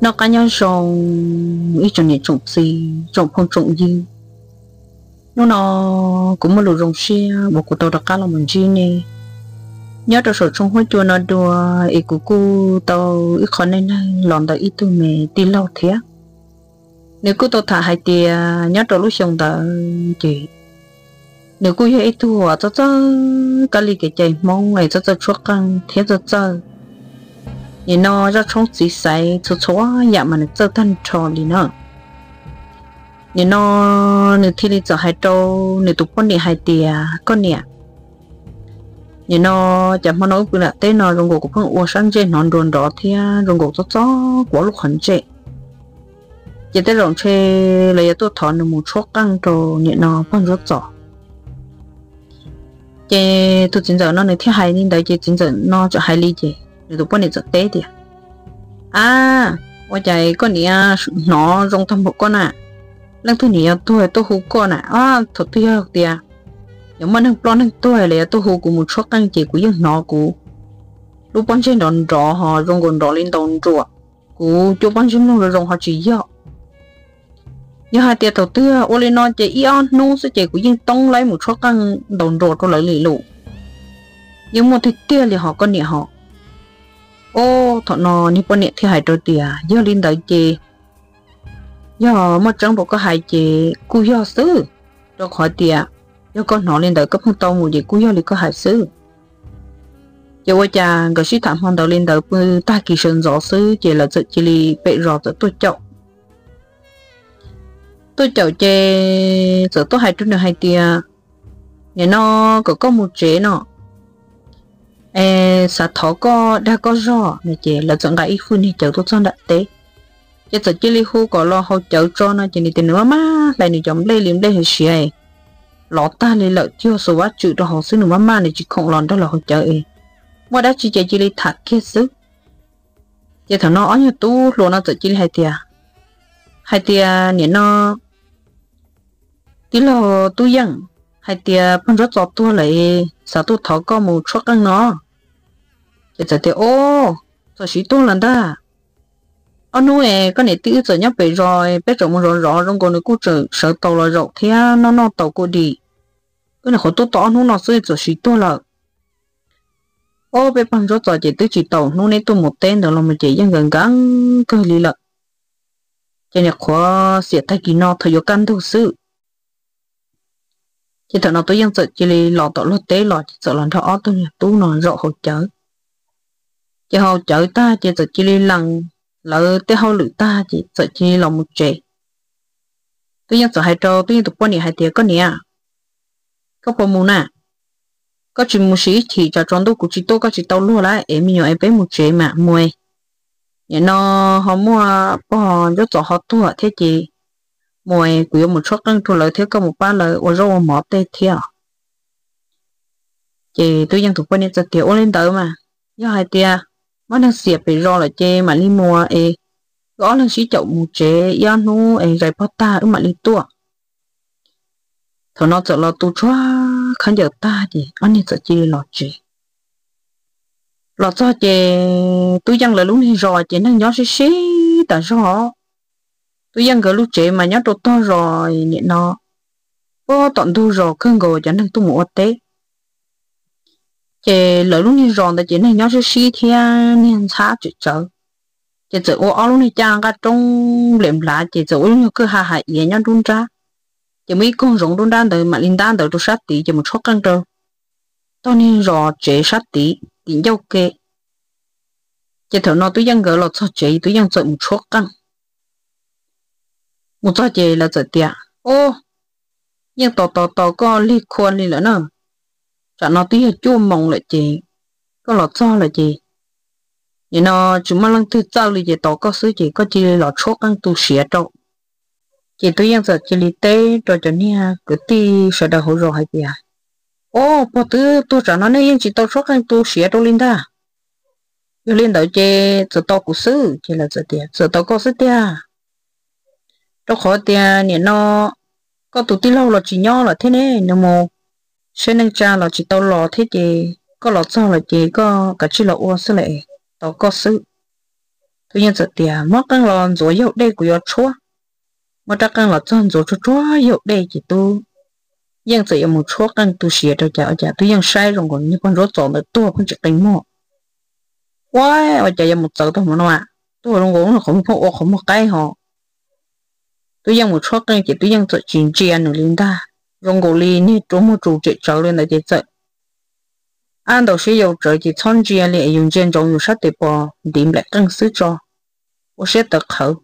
Noj qab nyob zoo ib tsoom niam tsoom txiv tsoom phooj tsoom ywg. Hnub no kuv muaj lus zoo siab uas kuv tau rov qab los mus ntsib nej nyob rau saum tshooj huab cua no dua, es kuv kuj tau ib qho neej neeg los ntawm ib tug me tij laug thiab. Nws kuj tau tham hais tias nyob rau lub xyoo ntawd ces nws kuj yog ib tug uas txawj txawj kab li kev cai Hmoob es txawj txawj tshuab qeej thiab txawj txawj nim no zaj tshoob txiv xaiv txhua txhua yam mas nws txawj tag nrho li na. Nim no nws thiaj li txawm hais rau nws tus poj niam hais tias, koj niam, nim no cas hmo no wb pw nram teb no zoo nkaus kuv pheej ua sab ntsej hnov nruas nrov thiab zoo nkaus txob txob kuv lub qhov ntsej. Ces tej zaum ntshe lawv yuav tuaj thov nws mus tshuab qeej rau nim no pog Ntsuab Txos. Ces tus txiv ntxawm no nws thiaj hais li ntawd ces txiv ntxawm no txawm hais li ces nws tus poj niam txawm teb tias, a, ua cas koj niam hnov zoo tag npaum koj na? Leej twg niam yog tuag tuaj hu koj na? Thaum twg yog tias yuav muaj neeg ploj neeg tuag los yuav tuaj hu kuv mus tshuab qeej ces kuv yeej hnov kuv lub pob ntseg nrov nrov ho zoo nkaus nrov li ntaus nruas, kuv cua pob ntseg mloog zoo zoo ho tsis yog. Yog hais tias thaum twg ua li no ces ib ob hnub xwb ces kuv yeej toob laib mus tshuab qeej ntaus nruas rau lawv li lus. Yeej muaj tiag tiag li ho koj niam ho. Ob, thaum no niag poj niam thiaj hais rau tias, yog li ntawd ces yog muaj tseeb npaum koj hais ces kuj yog xwb, rau qhov tias yog koj hnov li ntawd koj pheej tau mus ces kuj yog li koj hais xwb. Ces ua cas nkawd sib tham hmo ntawd li ntawd pw tag kis sawv ntxov xwb ces lawv txawm cia li pem zos txawm tuaj caum. Tuaj caum ces txawm tuaj hais rau nws hais tias, nim no kom koj mus tsev no, es xav thov koj dag koj zog no ces lawv txawm nqa ib fwj niag cawv tuaj txog nram teb. Ces txawm cia li hu kom los haus cawv tso no ces nws tias nws maj maj hlais nws cov nplej li nplej hais siav lov tag li lawm, cuag xuas vab tswm rau hauv xwb, nws maj maj nws tsis khoom los nrog lawv haus cawv es muaj dab tsi ces cia li tham kiag xwb. Ces thaum no ob nyuag tub hluas no txawm cia li hais tias, hais tias nim no tij laug Tub Yeej, hais tias pog Ntsuab Txos tuag lawm, xav tuaj thov koj mus tshuab qeej no. Ces txawm tias, o, Txos siv tuag lawm ntag. Ob hnub es koj niam tij wb txawm nyob pem zos, peb tseem mus zov zov zoo nkaus nws kuj tseem sawv taus los zaum thiab noj noj taus kuj dim. Wb nyuam qhuav tuaj tau ob hnub no xwb Txos siv tuag lawm. Ob, peb pog Ntsuab Txos ces twb tsis tau hnub neb tuaj mus teb ntawd los mus ces yeej nkees nkees kawg li lawm. Ces nyuam qhuav xiam tag kis no thaum yuav kaj ntug xwb. Ces thaum no Tub Yeej txawm cia li los tom luag teb los ces txawm los nrog ob tug niag tub no zaum haus cawv. Ces haus cawv tag ces txawm cia li lees lawv tej hauj lwm tag ces txawm cia li los mus tsev. Tub Yeej txawm hais rau Tub Yeej tus poj niam hais tias, koj niam, koj puas mus na? Koj tsis mus siv ib chim tsam tsaus ntuj kuv tsis tuaj koj tsis tau luag lawm es me nyuam es peb mus tsev mas mus. Nim no ho muaj pog Ntsuab Txos ho tuag thiab ces mus es kuv yuav mus tshuab qeej rau lawv thiab koj mus pab lawv ua zaub ua mov tej thiab. Ces Tub Yeej tus poj niam txawm tias, ua li ntawd mas yog hais tias muaj neeg xiam pem zos lawm ces mam li mus es wb ob leeg sib caum mus tsev ib ob hnub es zais pog tag wb mam li tuaj. Thaum no txawm los tu tshuab khaub ncaws tag ces ob niag txawm cia li los tsev. Los txog ces Tub Yeej lawv lub niag zos ces neeg nyob sib sib tas zog. Tub Yeej nkawd lub tsev mas nyob rau tog zos, nim no puag tom ntug zos kawg nkaus cov neeg tuaj mus ua teb. Ces lawv lub niag zos ntawd ces neeg nyob sib sib thiab niag ntxhab tsem tsawv. Ces txawm ua ob lub niag caj nqaj roob nplem nplav ces txawm ua lub nyuag kwj ha ha iav nyob nruab nrab. Ces muaj ib koog zoov nruab nrab ntawd mam li ntab ntawd rau sab tid ces mus tshuab qeej rau tog niag zos tsev sab tid tim ncauj ke. Ces thaum no Tub Yeej nkawd los txog tsev Tub Yeej txawm mus tshuab qeej. Mus txog ces lawv txawm tias, o, yeej tos tos tos koj lig khua li lawm na. Tsam no twb yog cuaj moos lawm ces koj los txog lawm ces nim no tsis muaj leej twg txawj li ces tos koj xwb ces koj cia li los tshuab qeej tu siav rau. Ces Tub Yeej txawm cia li teb rau cov niag kwv tij sawv daws hauv zos hais tias, o, pog twb tuag tsam no nej yeej tsis tau tshuab qeej tu siav rau li ntag. Yog li ntawd ces txawm tos kuv xwb. Ces lawv txawm tias, txawm tos koj xwb tiag, rau qhov tias nim no koj tus tij laug los tsis nyob lawm thiab ne, nws mus saib neej tsa los tsis tau los thiab ces koj los txog lawm ces koj kav tsij los ua xwb lawm, tos koj xwb. Tub Yeej txawm tias, Muab qeej los ntxuav yaug dej kuv yuav tshuab. Muab rab qeej los txog ntxuav tsuag tsuag yaug dej ces Tub Yeej txawm yuav mus tshuab qeej tu siav rau cas ua cas Tub Yeej saib zoo nkaus niag poj ntsuab txos ntawd tuag pheej tsis qi muag. Ua, ua cas yuav mus txawv tau hmo no, tuag zoo nkaus qhov muag pheej ua qhov muag qaib ho. Tub Yeej mus tshuab qeej ces Tub Yeej txawm tsis ntsia nws li ntag, zoo nkaus li niag rua muag tsus tsem tsawv li ntawd ces txawm ab ntaus siab yau tsawv ces txhob ntsia li es yus ntsia ntsoov yus sab tes pos ntiv nplaim qeej xwb tso, ua siab tawv qhawv.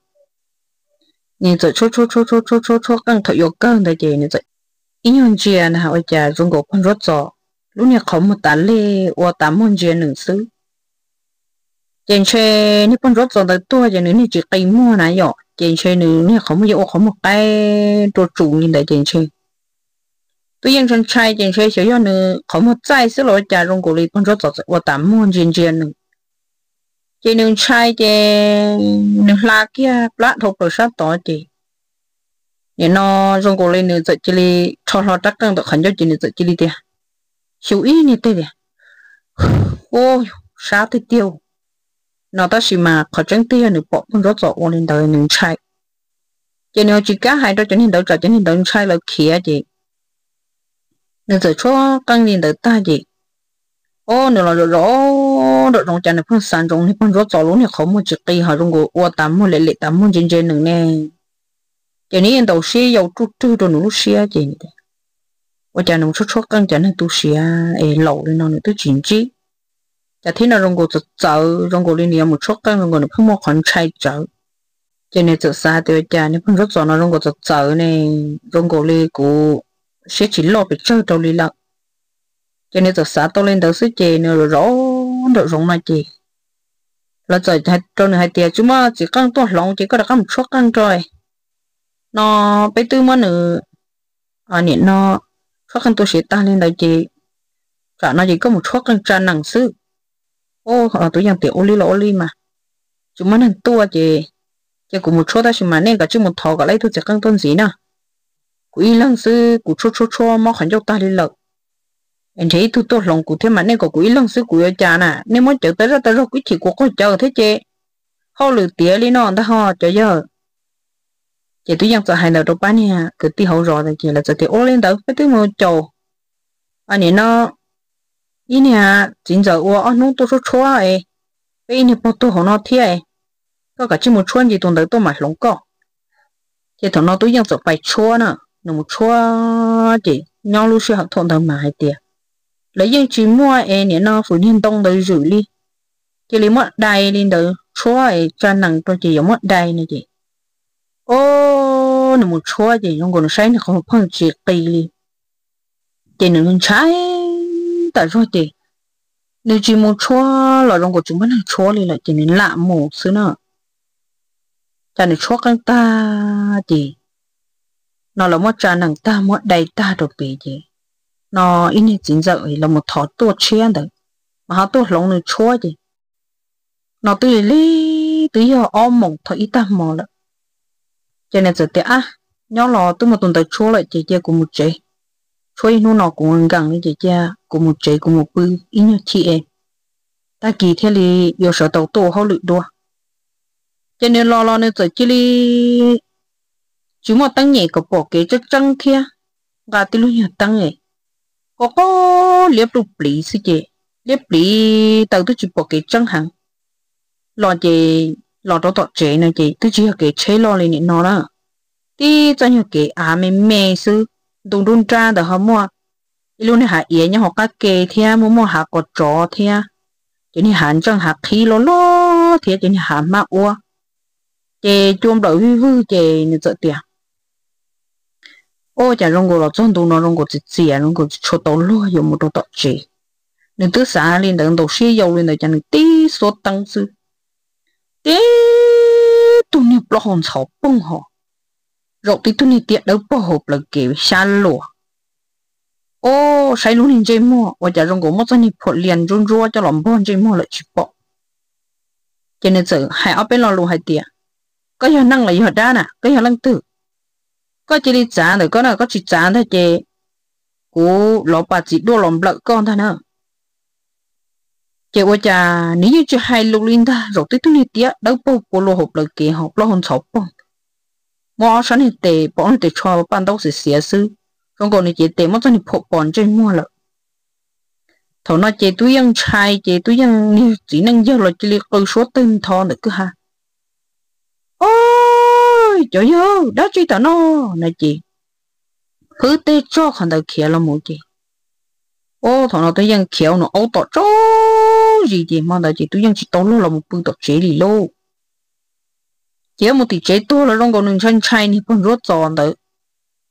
Nws txawm tshuab tshuab tshuab tshuab tshuab tshuab qeej thaum yuav kawg ntawd ces nws txawm ib nyuag ntsia na ua cas zoo nkaus poj ntsuab txos lub niag qhov muag tas leg ua tas muag ntsia nws xwb. Ces ntshe niag poj ntsuab txos ntawd tuag ces nws niag tsis qi muag na yom, ces ntshe nws niag qhov muag yuav ua qhov muag qaib rua tsus li ntawd ces ntshe Tub Yeej ntshai ntshai ces ntshe xyov yog nws qhov muag txaij xwb los ua cas zoo nkaus li poj ntsuab txos txawm ua tas muag ntsia ntsia nws. Ces nws ntshai ces nws hla kiag plab dhau plaws sab tod ces nim no zoo nkaus li nws txawm cia li rho hlo rab qeej ntawm qhov ncauj ces nws txawm cia li tias, xyu ib niag tej tias, u, sab tiag tiag no tab sis mas qhov tseeb tiag yog nws pom poj ntsuab txos ua li ntawd nws ntshai. Ces nws tsis kam hais rau cov niag ntawd tsam cov niag ntawd ntshai lawv khiav ces nws txawm tshuab qeej li ntawd tag ces, o, nws los zom zom nraum zoov cas nws pheej xav ntsoov niag poj ntsuab txos lub niag qhov muag tsis qi ho zoo nkaus ua tas muag lem lem tas muag ntsia ntsia nws ne. Ces nws yeej ntaus siab yau ruj rwg rau nws lub siab ces ua cas nws mus tshuab tshuab qeej cas neeg tu siav es laus li no nws twb tsis ntsib. Cas thiab no zoo nkaus txawv txawv zoo nkaus li nws yuav mus tshuab qeej zoo nkaus nws pheej muaj qhov ntshai tsawv. Ces nws txawm xav tias ua cas niag poj ntsuab txos no zoo nkaus txawv txawv ne, zoo nkaus li kuv siab tsis loj pes tsawg rau li lawm. Ces nws txawm xav tau li ntawd xwb ces nws zom zom nraum zoov no ces lawv txawm rau nws hais tias, tsis muaj txiv qeej tuaj hloov ces koj rov qab mus tshuab qeej rau no, peb twb muab nws nim no tshuab qeej tu siav tag li ntawd ces tsam no ces koj mus tshuab qeej tsa nees xwb. Tub Yeej tias, ua li los ua li mas, tsis muaj neeg tuaj ces cia kuv mus tshuab tab sis mas nej kav tsij mus thov kom lawv ib tug txiv qeej tuaj ntxiv na. Kuv ib leeg xwb kuv tshuab tshuab tshuab mob qhov ncauj tag li lawm, es nrhiav ib tug tuaj hloov kuv thiab mas nej kom kuv ib leeg xwb kuv yuav cas na, nej muab cawv tas zaj tas zog kuv ib chim kuv qaug cawv thiab ces hauj lwm tiav li no ntag ho cov yawg. Ces Tub Yeej txawm hais ntawd rau pab niag kwv tij hauv zos ces lawv txawm tias, ua li ntawd peb twb mus caum nim no ib niag txiv ntxawm ua ob hnub tuaj tshuab tshuab es peb ib niag pog tuag hauv no thiab, koj kav tsij mus tshuab ntsis tus ntawd tuaj mam hloov koj. Ces thaum no Tub Yeej txawm pais tshuab na, nws mus tshuab ces nyob lub sij hawm thaum ntawd mas hais tias lawv yeej tsis muaj es nim no fwm niag ntoo ntawd zwm li, cia li muab dai li ntawd tshuab es tsa nees rau ces yuav muab dai no ces, o, nws mus tshuab ces zoo nkaus nws saib nws qhov muag pheej tsis qi li. Ces nws ntshai tas zog ces nws tsis mus tshuab los zoo nkaus tsis muaj neeg tshuab li lawm ces nws lam mus xwb na. Cas nws tshuab qeej tag ces no lawv muab tsa nees tag muab dai tag rau pem ces no ib niag txiv ntxawm lawv mus thov tuaj tshiab ntawd mas ho tuaj hloov nws tshuab ces no twb li li twb yog ob moos thaum ib tag hmo lawm. Ces nws txawm tias, ab, nyob los twb muaj tus ntawd tshuab lawm ces cia kuv mus tsev, tshuab ib hnub no kuv nkees li ces cia kuv mus tsev kuv mus pw ib nyuag chim es tag kis thiaj li yuav sawv tau tuaj ua hauj lwm dua. Ces nws los los nws txawm cia li tsis muaj teeb nyem kom pom kev tseeb tseeb thiab, nqa tib lub nyuag teeb es qo qo liab pluj pliv xwb ces liab pliv taws twb tsis pom kev tseeb heev. Los ces los rau tom tsev no ces twb tsis yog kev tsheb loj li nim no na, tib txoj nyuag kev av me me xwb, ntu nruab nrab ntawd ho muaj ib lub niag hav iav nyob hauv qab ke thiab muaj muaj hav qos tsov thiab, ces niag hav ntseej hav qhib loj loj thiab ces niag hav hmab uab, ces cua nplawm vij vwg ces nws txawm tias, ua cas zoo nkaus los txog ntu no zoo nkaus txias txias zoo nkaus tsis tshua tau luag yuav mus rau tom tsev. Nws twb xav li ntawd ntaus siab yau li ntawd ces nws tib xuab teeb xwb, tib tug niag plaub hau ntxhov poog ho, zaum tib tug niag tiab dawb paug hauv plawv kev xyab luas. O, saib lub niag ntsej muag ua cas zoo nkaus muab txoj niag phuam lias ntsuab ntsuab coj los npog ntsej muag lawm tsis pom. Ces nws txawm hais ob peb lo lus hais tias, koj yog neeg los yog dab na, koj yog leej twg? Koj cia li txav ntawm koj na, koj tsis txav ntag ces kuv lov pas txiv duaj los nplawm koj ntag na. Ces ua cas nws yeej tsis hais lus li ntag, zaum twb tug niag tiab dawb paug pua luas hauv plawv kev ho plaub hau ntxhov poog, muab ob sab niag tes pom niag tes tsho paj ntaub xiav xiav xwb, zoo nkaus nws cev tes muab txoj niag phuam pos ntsej muag lawm. Thaum no ces Tub Yeej ntshai ces Tub Yeej niag txiv neej yawg los cia li qw suab tawg ntho ntawm kwj ha. Oj, cov yawg dab tsi tam no? No ces phwb teg tsog qhov ntawd khiav los mus ces, ua thaum no Tub Yeej khiav ua nws aub tom tsaug zis ces hmo ntawd ces Tub Yeej tsis tau luag los mus pw tom tsev li lauj. Ces mus tim tsev tuag los zoo nkaus nws ntshai ntshai niag pog ntsuab txos ntawd,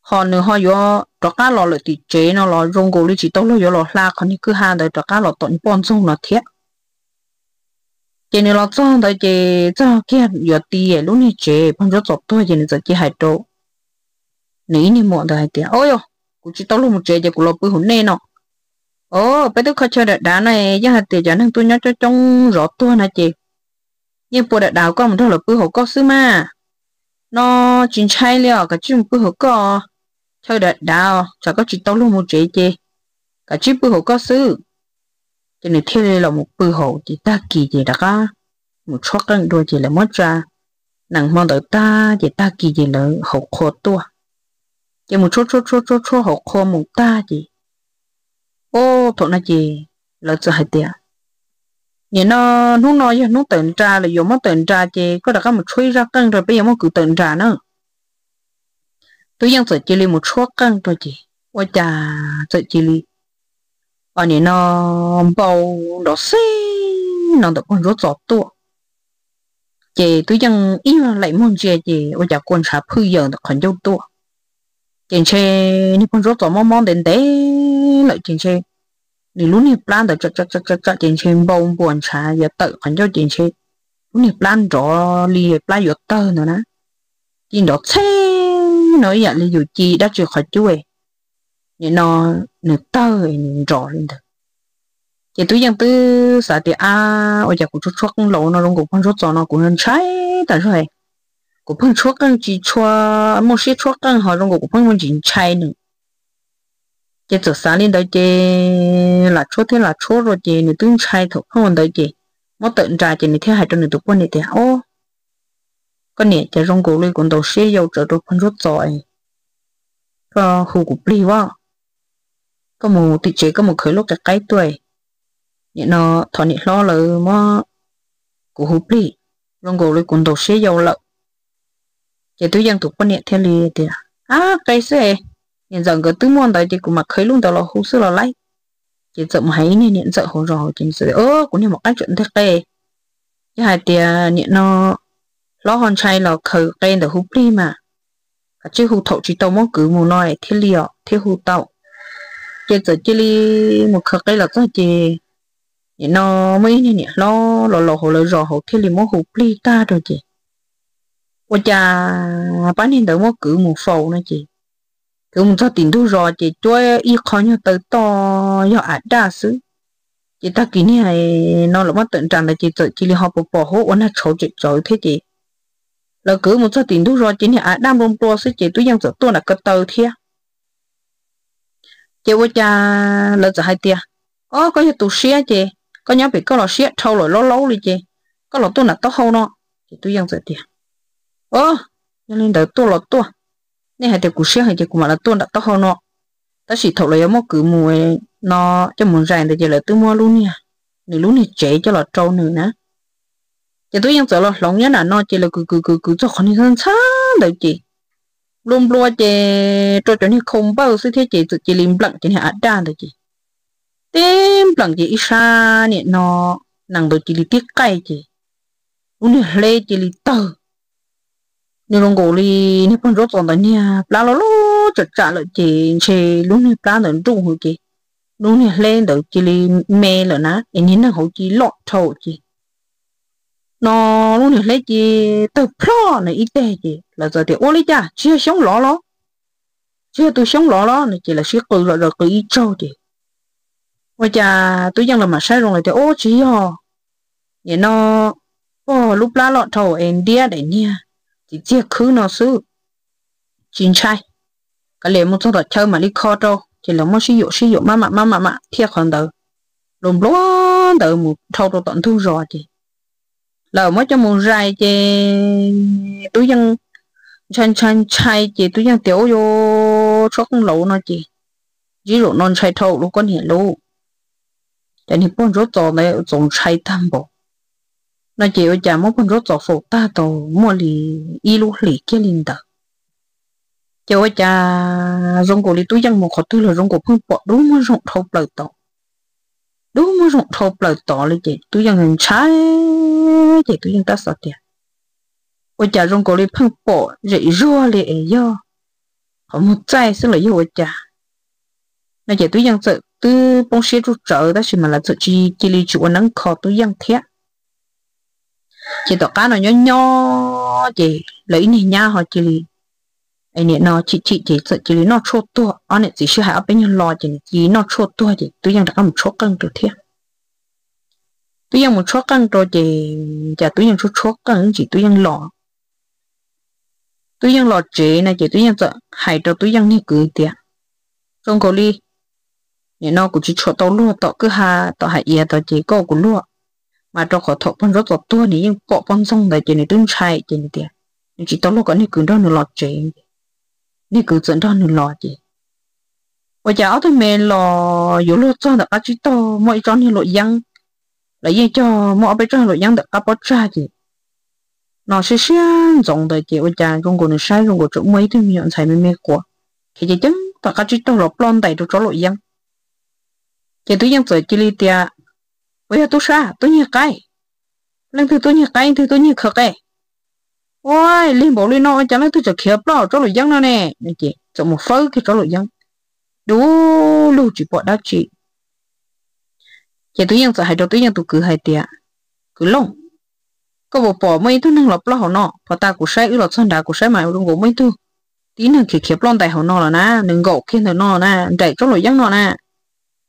ho nws ho yuav rov qab los lawm tim tsev no los zoo nkaus li tsis tau luag yuav los hla qhov niag kwj ha ntawd rov qab los tom niag poj ntxoog no thiab. Ces nws los txog ntawd ces txog kiag yuav ti lub niag tsev pog ntsuab txos tuag ces nws txawm cia hais rau nws ib niag muam ntawd hais tias, Au yog, kuv tsis tau luag mus tsev ces kuv los pw hauv nej no. Au, peb twb kho chaw dav dav no, yeej hais tias cov neeg tuaj nyob coob coob zov tuag no ces yeej pua dav dav koj mus nrog lawv pw hauv koj xwb mas. No tsis ntshai li os, kav tsij mus pw hauv koj, chaw dav dav os, tsam koj tsis tau luag mus tsev ces kav tsij pw hauv koj xwb. Ces nws thiaj li los mus pw hauv ces tag kis ces rov qab mus tshuab qeej dua ces lawv muab tsa nees hmo ntawd tag ces tag kis ces lawv hauv qhua tuaj. Ces mus tshuab tshuab tshuab tshuab tshuab hauv qhua mus tag ces, ua thaum no ces lawv txawm hais tias, Nim no hnub no yog hnub tawm nra lawm, yuav muab tawm nra ces koj rov qab mus tshuab ib zaj qeej rau peb yuav muab kwv tawm nra na. Tub Yeej txawm cia li mus tshuab qeej rau ces ua cas txawm cia li, nim no npau nrov xeeb no ntawm pog ntsuab txos tuaj. Ces Tub Yeej ib nyuag laim muag ntsia ces ua cas kua ntshav phwj yaws ntawm qhov ncauj tuaj. Ces ntshe niag pog ntsuab txos mob mob ntev ntev lawm ces ntshe nws lub niag plab ntawd tsam tsam ces ntshe npau npuas ntshav yuav tawm qhov ncauj ces ntshe lub niag plab nrov li plab yuav tawg ntawd na. Ci nrov txheeb no ib yam li yus ci dab tsi qhov cub, nim no nws tawg nws nrov li ntawd. Ces Tub Yeej twb xav tias, Ab, ua cas kuv tshuab tshuab qeej laus no zoo nkaus pog ntsuab txos no kuv ntshai tas zog. Kuv pheej tshuab qeej tsis tshua muaj siab tshuab qeej ho zoo nkaus kuv pheej muaj ntsis ntshai nws. Ces txawm xav li ntawd ces lam tshuab thiab lam tshuab rau ces nws twb ntshai thaum pheej ua ntawd ces muab tawm nra ces nws thiaj hais rau nws tus poj niam tias, Au, koj niam, cas zoo nkaus li kuv ntaus siab yau tsawv rau pog ntsuab txos, koj hu kuv plig as, koj mus tim tsev koj mus khaws lub qe qaib tuaj, nim no thov niam hlob lawv muab kuv hu plig, zoo nkaus li kuv ntaus siab yau lawm. Ces Tub Yeej tus poj niam thiaj li tias, Ab, qe xwb, niam ntxawm nkawd twb muaj ntawd ces kuv mam khaws lub ntawd los hu xwb los lauj. Ces txawm mus hais ib niag niam ntxawm hauv zos ces, Kuv niag maum qaib tseem nteg qe, yog hais tias nim no hlob ho ntshai los khaws qe ntawm hu plig mas, kav tsij hu thaum tsis tau muab kwv mus no thiaj li os thiaj hu tau. Ces txawm cia li mus khaws qe los txog ces nim no muaj ib niag niam hlob los laus hauv lawv zos hauv thiaj li muab hu plig tag rau ces ua cas pab niag ntawd muab kwv mus faus no ces kwv mus txog tim ntug zos ces cuab ib qho nyuag taw toj yog av daj xwb. Ces tag kis niag no lawv muab tawm nra ntawd ces txawm cia li ho pos pos huab ua nag tshauv tsem tsawv thiab ces lawv kwv mus txog tim ntug zos ces niag av daj nplua nplua xwb ces Tub Yeej txawm tuaj nram ko taw thiab. Ces ua cas lawv txawm hais tias, Ob, koj yog tus siab ces koj nyob pem koj los siab dhau lawm laub laub li ces koj los tuaj nram taub hau no. Ces Tub Yeej txawm tias, Ob, yog li ntawd tuaj los tuaj, nej hais tias kuv siab heev ces kuv mam li tuaj nram taub hau no. Tab sis thaum lawv yuav muab kwv mus no coj mus zais ntawd ces lawv twb muab lub niag, nws lub niag tsev coj los rau nws na. Ces Tub Yeej txawm los hloov nyob nram no ces lawv kwv kwv kwv kwv txog qhov niag ntxhab ntxhab ntawd ces nplua nplua ces rau cov niag khau npawj xwb thiab ces txawm cia li npleem cov niag av daj ntawd ces tib npleem ces ib sab niam no nees ntawd cia li tib qaij ces lub niag hleb cia li tawg. Nws zoo nkaus li niag pog ntsuab txos ntawd niag plab loj loj tsam tsam lawm ces ntshe lub niag plab ntawd nruj hwv ces lub niag hleb ntawd cia li me lawm na es niag neeg hauv cia li loj dhau ces no lub niag hleb cia li tawg plhoj nws ib teg ces lawv txawm tias, Ua li cas tsis yog xyoob lov los? Tsis yog tus xyoob lov los? No ces lawv sib qw zom zaws qw ib tsaug ces ua cas Tub Yeej los mam saib zoo lawm tias, Ub, tsis yog, nim no pog lub plab loj dhau es ntiab daim niag txiv txiag khwb no xwb, tsis ntshai. Kav liam mus txog tom chaw mam li kho rau. Ces lawv muab sib yuam sib yuam maj mam maj mam mam thiaj qhov ntawd los npluag ntawd mus dhau rau tom ntug zos ces lawv muab coj mus zais ces Tub Yeej ntshai ntshai ntshai ces Tub Yeej tias, Ua, yuav tshuab qeej lauj no ces, Ntsib zaum no ntshai dhau lawm koj niam lauj. Cov niag pog ntsuab txos ntawd txaus ntshai tag npaum no ces ua cas muab pog ntsuab txos faus tag tau muaj li ib lub hlis kiag li ntawd. Ces ua cas zoo nkaus li Tub Yeej mus qhov twg los zoo nkaus pheej pom dub muag zoo dhau plaws tod, dub muag zoo dhau plaws tod li ces Tub Yeej ntshai. Ces Tub Yeej tab xav tias, Ua cas zoo nkaus li pheej pom zem zuag li es yog qhov muag txaij xwb los yog ua cas? No ces Tub Yeej txawm twb poob siab tsuj tsawv tab sis mas lawv txawm tsis cia li tsis ua neeb kho Tub Yeej thiab. Ces tom qab no nyob nyob ces lawv ib niag nyab ho cia li, nim no chim chim ces txawm cia li noj tshuaj tuag, ob niam txiv sib hais ob peb nyuag lo ces nws cia li noj tshuaj tuag ces Tub Yeej rov qab mus tshuab qeej rau thiab. Tub Yeej mus tshuab qeej rau ces cas Tub Yeej tshuab tshuab qeej ib ntsis Tub Yeej los Tub Yeej los tsev no ces Tub Yeej txawm hais rau Tub Yeej niag kwv tias, Zoo nkaus li nim no kuv tsis tshua tau luag tom kwj ha tom hais iav tod ces koj kuv luag, mas rau qhov thaum pog ntsuab txos tuag nws yeej pom poj ntxoog ntawd ces nws twb ntshai ces nws tias nws tsis tau luag kom niag kwv nrog nws los tsev. Niag kwv txawm nrog nws los ces ua cas ob tug me los yuav luag txog ntawm qab tsib taug muaj ib tsob niag luam yeeb, lawv yeej cog muaj ob peb tsob niag luam yeeb ntawm qab pob tsag ces no siab siab ntxoov ntawd ces ua cas zoo nkaus nws saib zoo nkaus tseem muaj ib tug me nyuam ntxhais me me quas khiav ceev ceev tom qab tsib taug los ploj ntais rau tsob luam yeeb. Ces Tub Yeej txawm cia li tias, Ua yog tub sab tub nyiag qaib, leej twg tub nyiag qaib leej twg tub nyiag khaws qe? Ua lig npaum li no ua cas leej twg tseem khiav ploj tsob luam yeeb no ne? Ces txawm mus fawb kiag tsob luam yeeb, du lug tsis pom dab tsi. Ces Tub Yeej txawm hais rau Tub Yeej tus kwv hais tias, Kwv Looj, koj puas pom muaj ib tug neeg los ploj hauv no? Pov tas kuv saib wb los txog nrad kuv saib mas zoo nkaus muaj ib tug tib neeg khiav khiav ploj ntais hauv no lawm na, nws nkaum kiag ntawm no na, nraim tsob luam yeeb no na,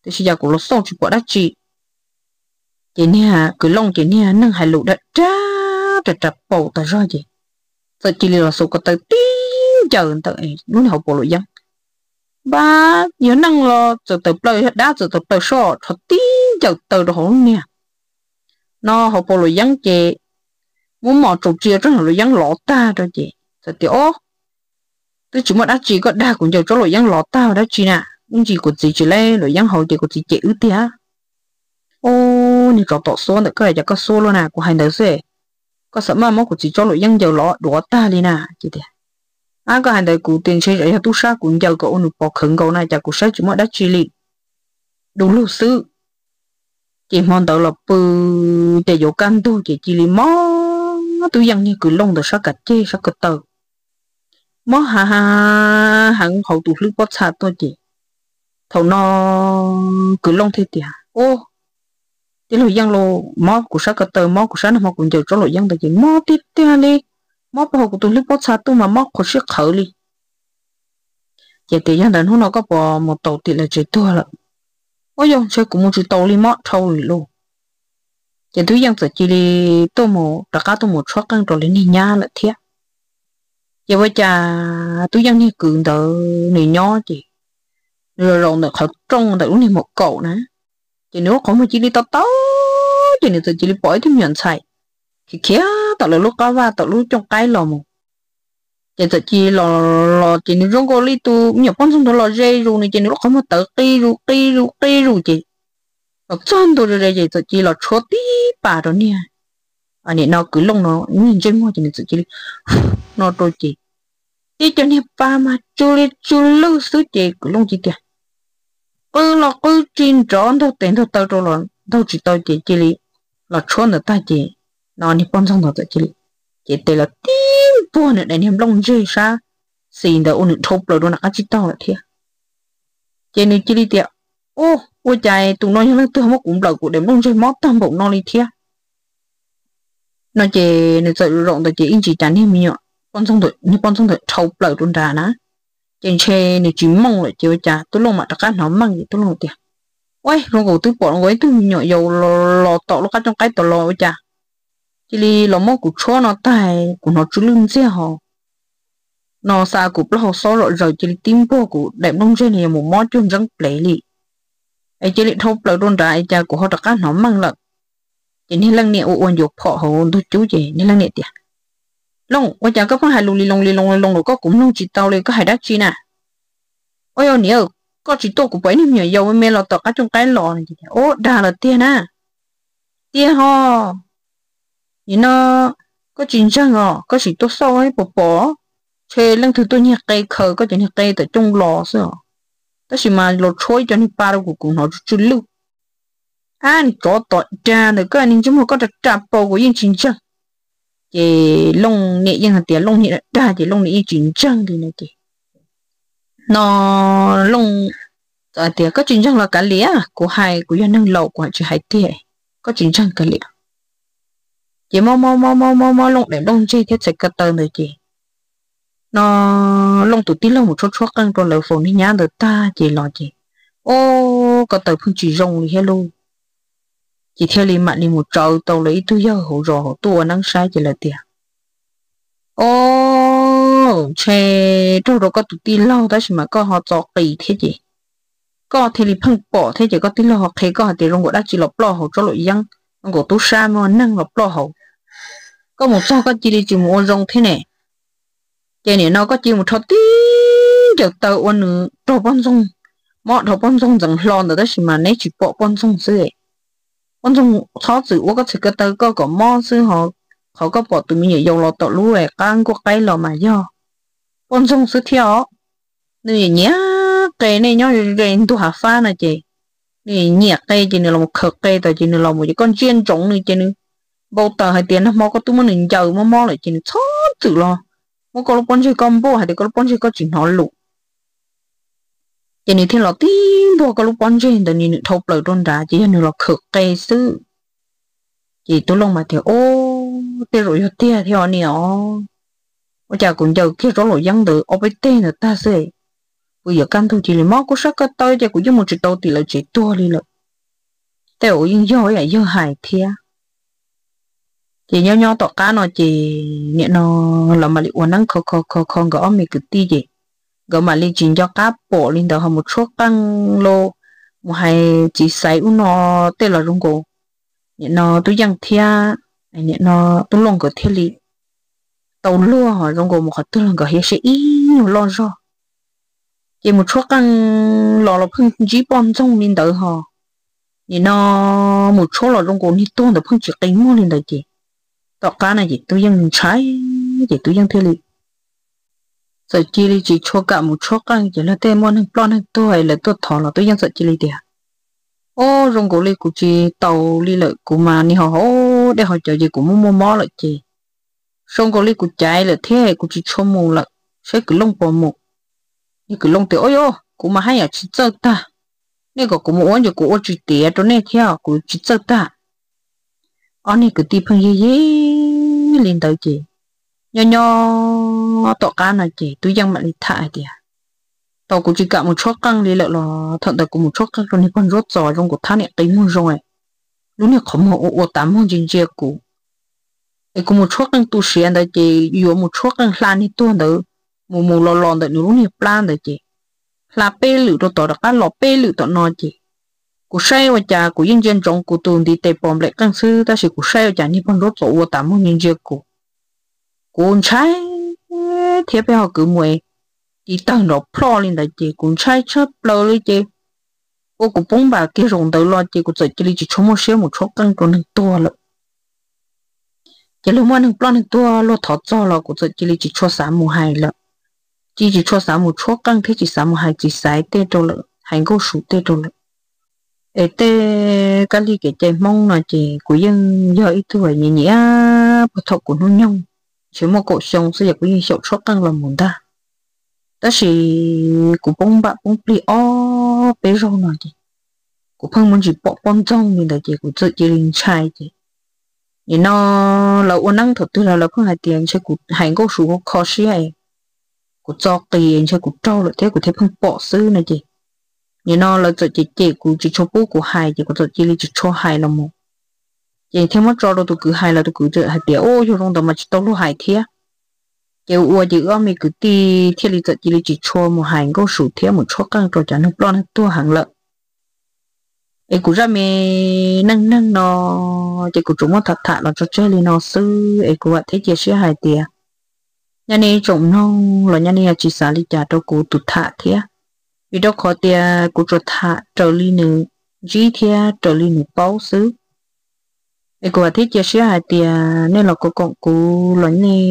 tiam sis cas kuv los xauj tsis pom dab tsi. Ces niag Kwv Looj ces niag neeg hais lus dag dag ras ras paus tas zog ces txawm cia li los xuas ko taw tib ncaws ntawm lub niag hauv paus luam yeeb. Npab yog neeg los txawm tawm plaws, yog dab txawm tawm plaws soj rho tib ncaws taw rau hauv lub niag no hauv paus luam yeeb ces muab mos tsaus tsia tsob luam yeeb lov tag rau ces txawm tias, Ob, twb tsis muaj dab tsi koj dag kuv ncaws tsob luam yeeb lov tag dab tsi na, ib ntsis kuv txiv tsis laib luam yeeb hauv ces kuv txiv cem wb tiag. Ub, niag tsov tom xuab ntawm koj cas koj xuab luaj na, kuv hais ntawd xwb, koj xam maj muab kuv txiv tsob luam yeeb ncaws lov duav tag li na. Ces tias, Ab, koj hais ntawd kuv tias ntshe yog tub sab kuv ncaws kom ua nws pov khawv nkaus na cas kuv saib tsis muaj dab tsi li, du lug xwb. Ces hmo ntawd los pw ces yuav kaj ntug ces cia li mob Tub Yeej niag Kwv Looj ntawd sab kav ceg sab ko taw, mob ha ha heev hauv tus hlwb pob txha tuaj ces thaum no Kwv Looj thiaj tias, Ub, tij laug Yeej lauj, mob kuv sab ko taw, mob kuv sab nag hmo kuv ncaws tsob luam yeeb ntawd ces mob tiag tiag li, mob puag hauv kuv tus hlwb pob txha tuaj mas mob qhuav sib qhawv li. Ces tias, Yog ntawd hnub no koj puas mus taus tim lawv tsev tuag lawm? Ua yog ntshe kuv mus tsis taus li, mob dhau li lauj. Ces Tub Yeej txawm cia li tuaj mus rov qab tuaj mus tshuab qeej rau lawv niag nyab lawm thiab. Ces ua cas Tub Yeej niag kwv ntawd nws nyob ces nws zaum zaum ntawm qhov rooj ntawm lub niag maum kaum na, ces nws lub qhov muag cia li tau tau, ces nws txawm cia li pom ib tug me nyuam ntxhais khiav khiav tom lawv lub qab vaj tom lub cooj qaib los mus. Ces txawm cia li los los ces nws zoo nkaus li tus me nyuam poj ntxoog ntawd los ze zus nws ces nws lub qhov muag tawv qi zus qi zus qi zus ces los txog ntua ze ze ces txawm cia li los tshuab tib pas rau niag, nim no Kwv Looj no niag ntsej muag ces nws txawm cia li no rau ces tib co niag pa mas tsw li tsw lwj xwb ces Kwv Looj cia tias qw los qw tsis nrov, ntaug tes ntaug taw rau los ntaug tsis tau ces cia li los tshuab ntawd tag ces no niag poj ntxoog ntawd txawm cia li, ces tes los tib npuag nws daim niag nplooj ntseg sab xis ntawd ua nws dhau plaws rau nram qab tsib taug lawm thiab. Ces nws cia li tias, Ub, ua cas tus no yog leej twg muab kuv nplawm kuv daim nplooj ntseg mob tag npaum no li thiab? No ces nws txawm zaum ntawd ces ib ntsis cas niag me nyuam poj ntxoog ntawd, niag poj ntxoog ntawd dhau plaws rau nrad na, ces ntshe nws tsis mooj lawm ces ua cas Tub Looj mam rov qab hnov meej ces Tub Looj tias, Ua, zoo nkaus twb pom nkaus ib tug me nyuam yaus los tom lub qab cooj qaib tod los ua cas cia li los muab kuv tshuab no tag, kuv hnov tsw lwj ntxiag hos. No xa kuv plaub hau xob zom zaws cia li tib npuag kuv daim nplooj ntseg no yuav mus mob cuag ntseeb plev li, es cia li dhau plaws rau nrad es cas kuv ho rov qab hnov meej lawm. Ces niag leej niam ua ua ncuav phom hauv ntug cub ces niag leej niam tias, Looj, ua cas koj pheej hais lus li loo li loo li loo los koj kuv mloog tsis tau li, koj hais dab tsi na? Ua yog niam, koj tsis tuaj kuv pom ib niag me nyuam yaus me me los tom qab cooj qaib los. Ua dag los tiag na. Tiag ho, nim no koj tsis ntseeg os, koj sim tuaj xauj puas pom, ntshe leej twg tuaj nyiag qe khaws koj cov niag qe tom cooj los xwb os. Tab sis mas los tshuab ib co niag pa rau kuv, kuv hnov tsw tsw lwj. Ab, niag tsov tom dag ntawd, koj niag ntsej muag koj rag rag paus kuv yeej tsis ntseeg. Ces Looj niam yeej hais tias Looj niam dag ces Looj niam yeej tsis ntseeg li no ces no Looj txawm hais tias, Koj tsis ntseeg los kav liam, kuv hais kuv yog neeg laus kuv hais tsis hais tiag, koj tsis ntseeg kav liam. Ces mob mob mob mob mob mob Looj daim nplooj ntseg thiab txhais ko taw ntawd ces no Looj tus tij laug mus tshuab tshuab qeej rau lawv faus niag nyab ntawd tag ces los ces, o, ko taw pheej tsis zoo li thiab lauj. Ces thiaj li mam li mus tsawv tau lawv ib tug yawg hauv zos hauv tuaj ua neeb saib ces lawv tias, O, ntshe raug rau koj tus tij laug tab sis mas koj ho txo qis thiab ces koj thiaj li pheej pom thiab ces koj tij laug ho qhia koj hais tias zoo nkaus dab tsi los ploj hauv tsob luam yeeb, zoo nkaus tub sab muaj neeg los ploj hauv. Koj mus txog koj cia li tsis mus ua zoo thiab ne. Ces nim no koj cia li mus rho tib ncaws taw ua nws raug poj ntxoog, mob dhau poj ntxoog ntxeev hlo ntawd tab sis mas neb tsis pom poj ntxoog xwb. Poj ntxoog txhob txwm ua koj txhais ko taw koj kom mob xwb ho, qhov koj pom tus me nyuam yaus los tom lub qab nkuaj qaib los mas yog poj ntxoog xwb thiab os. Nws nyiam nyiam qe, nej nyob ze ntuj hav fab no ces nws nyiam qe ces nws los khaws qe tas ces nws los mus ces koj ntsia ntsoov nws ces nws npau taws hais tias nag hmo koj twb muab nws ncaws mob mob lawm ces nws txhob txwm los muab koj lub pob ntseg koj npuaj hais tias koj lub pob ntseg koj tsis hnov lus. Ces nws thiaj los tib npuaj koj lub pob ntseg ntawd nws dhau plaws rau nrad ces yog nws los khaws qe xwb. Ces tub Looj mas tias, O, tej zaum yog tiag thiab os niam os. Ua cas kuv ncaws kiag tsob luam yeeb ntawd ob peb teg ntawd tag xwb, kuv yuav kaj ntug cia li mob kuv sab ko taw ces kuv yeej mus tsis tau tim lawv tsev tuag li lawm. Tej zaum yeej yog ib yam yawg hais thiab. Ces nyob nyob tom qab no ces nim no lawv mam li ua neeb kho kho kho kho nkawd ob me kwv tij ces nkawd mam li tsis nco qab pom li ntawd ho mus tshuab qeej los mus hais txiv xaiv ub no tej los zoo nkaus nim no tub yeej thiab nim no tub Looj nkawd thiaj li tau luag ho zoo nkaus mus qhov twg los nkawd hiav siab ib nyuag loj zog. Ces mus tshuab qeej los los pheej ntsib poj ntxoog li ntawd ho. Nim no mus tshuab los zoo nkaus niag tuag ntawd pheej tsis qi muag li ntawd ces tom qab no ces tub yeej ntshai, ces tub yeej thiaj li txawm cia li tsis tshua kam mus tshuab qeej ces luag tej muaj neeg ploj neeg tuag lawv tuaj thov los tub yeej txawm cia li tias, O, zoo nkaus li kuv tsis taus li lawm, kuv mas niag ho haus dej haus cawv ces kuv muaj muaj mob lawm ces zoo nkaus li kuv caiv lawm thiab kuv tsis tshua mus lawm, saib kwv Looj puas mus. Yog kwv Looj tias, O, yog kuv mas haj yam tsis txawj tag, nej kom kuv mus ua ces kuv ua tsis tiav rau nej thiab kuv tsis txawj tag. Ob niag kwv tij pheej yig yig li ntawd ces nyob nyob tom qab no ces tub yeej mam li tham hais tias, Tau kuv tsis kam mus tshuab qeej li lawm los thaum ntawd kuv mus tshuab qeej rau niag pog Ntsuab Txos zoo nkaus thab niam qi muag zoo, lub niag qhov muag ua ua tas muag ntsia ntsia kuv. Es kuv mus tshuab qeej tu siav ntawd ces yuav mus tshuab qeej hla niag tuag ntawd mus mus los los ntawm nws lub niag plab ntawd ces hla peb lwm rau tod rov qab los peb lwm tom no ces kuv saib ua cas kuv yeej ntsia ntsoov kuv tus ntiv tes pom nplem qeej xwb tab sis kuv saib ua cas niag pog Ntsuab Txos ua tas muag ntsia ntsia kuv. Kuv ntshai thiab peb ho kwv mus tiv tawg nrov plhoj li ntawd ces kuv ntshai tshaj plaws li ces ua kuv poob npam kiag zaum ntawd los ces kuv txawm cia li tsis tshua muaj siab mus tshuab qeej rau neeg tuag lawm. Ces luag muaj neeg ploj neeg tuag luag thov txog los kuv txawm cia li tsis tshua xav mus hais lawm. Cia tsis tshua xav mus tshuab qeej thiab tsis xav mus hais txiv xaiv tej rau lawm, hais nkauj su tej rau lawm. Es tej kab li kev cai Hmoob no ces kuv yeej yog ib tug nyiam nyiam puag thaum kuv hnub nyoog, ntshe muaj kaum xyoo xwb yog kuv yeej xyaum tshuab qeej los mus ntag. Tab sis kuv poob npam poob plig ob peb zaug no ces kuv pheej muaj ntsis pom poj ntxoog li ntawd ces kuv txawm cia li ntshai ces nim no lawv ua neeb thaum twg los lawv pheej hais tias ntshe kuv hais nkauj su kho siab, kuv txo qis ntshe kuv raug lawm thiab kuv thiaj pheej pom xwb no ces nim no lawv txawm cem cem kuv tsis tshua pub kuv hais ces kuv txawm cia li tsis tshua hais los mus. Ces thiaj muab tso rau tus kwv hais los tus kwv txawm hais tias, U, yog zoo ntawd mas tsis tau luag hais thiab. Ces ua ces wb ob me kwv tij thiaj li txawm cia li tsis tshua mus hais nkauj su thiab mus tshuab qeej rau cov neeg ploj neeg tuag heev lawm. Es kuv zaj me neej neeg no ces kuv tsuas muab tham tham los tso tseg li no xwb, es kuv vam thiab cia siab hais tias nyaj nej tsoom mloog los nyaj nej yuav tsis xav li cas rau kuv tus tham thiab, vim rau qhov tias kuv tsuas tham raws li nws ntsib thiab raws li nws paub xwb. Es kuv vam thiab cia siab hais tias nej los koom kuv los nej